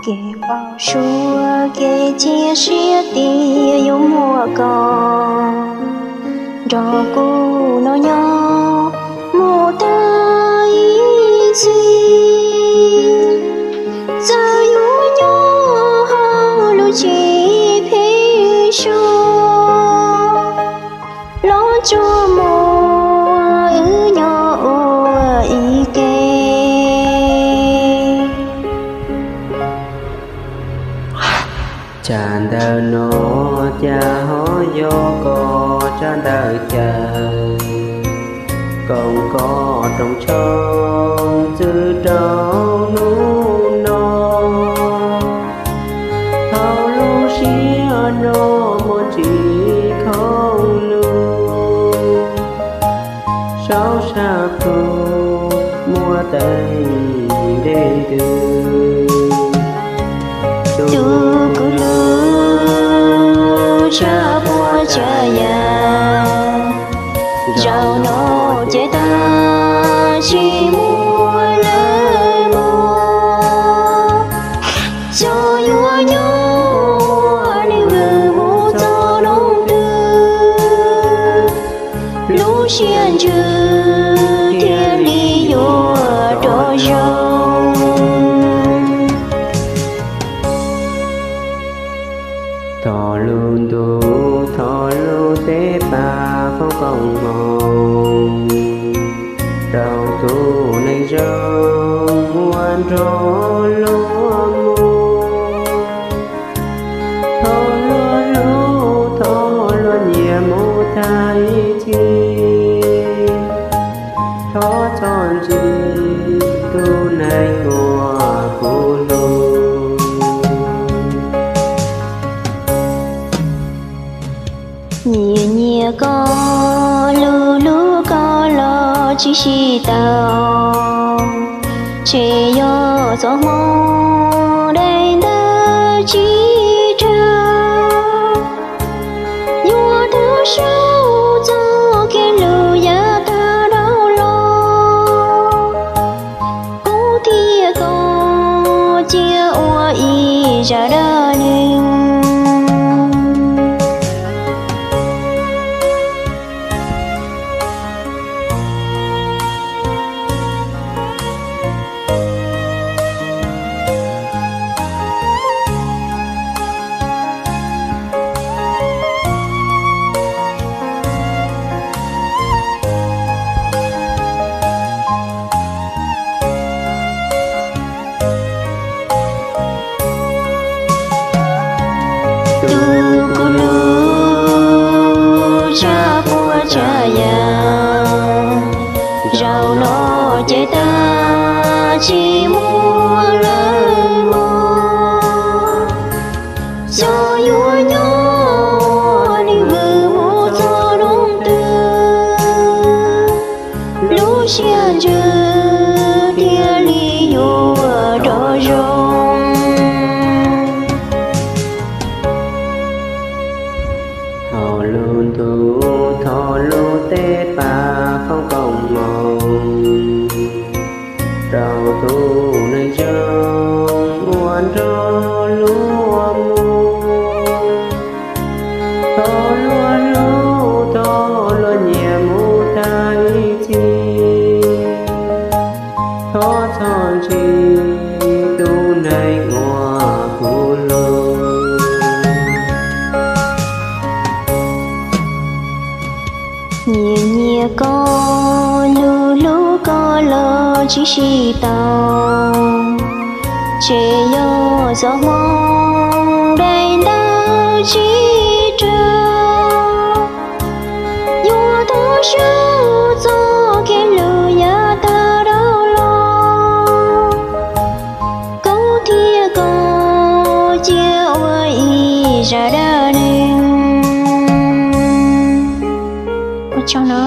Kev paub suav kev cia siab tias yuav muaj koj nrog kuv no nyob mus tag ib txhis. Txawm yuav nyob hauv lub tsev phem suab, los tsuas muaj wb nyob ua ib ke. Tsam ntawm no cas ho yog koj tsab ntawv caw, koom koj rooj tshoob txwv rau hnub no. Thaum lub sij hawm no muaj tsis khoom lus, saum sab plhu muaj teeb dej ntws. Tus kuv hlub, tshav puam tshav yam, zaum no ces tag, tsis muaj lawm mog. Xyov yuav nyob ua neeg vwm mus txog hnub twg, lub siab ntsws thiaj li yuav rov zoo. Thov lub ntuj thov lub teb pab foom koob hmoov rau tus neeg zoo uas nrog luag mus. Thov luag hlub thov luag nyiam mus tag ib txhis. Thov txhob ntshis tus neeg uas kuv hlub. Nyiam nyiam koj, hlub hlub koj los tsis sib tau, ntshe yog txoj hmoov daim ntawv tsis raug. Yuav tau sau txoj kev hlub yav tag dhau los, kuv thiab koj cia ua ib zaj dab neeg. Tus kuv hlub, tshav puam tshav yam, zaum no ces tag, tsis muaj lawm mog. Xyov yuav nyob ua neeg vwm mus txog hnub twg, lub siab ntsws thiaj li yuav rov zoo. Thov lub ntuj thov lub teb pab foom koob hmoov rau tus neeg zoo uas nrog luag mus. Thov luag hlub thov luag nyiam mus tag ib txhis. Thov txhob ntshis tus neeg uas kuv hlub. Nyiam nyiam koj, hlub hlub koj los tsis sib tau, ntshe yog txoj hmoov daim ntawv tsis raug. Yuav tau sau txoj kev hlub yav tag dhau los, kuv thiab koj cia ua ib zaj dab neeg. Ua tsaug no.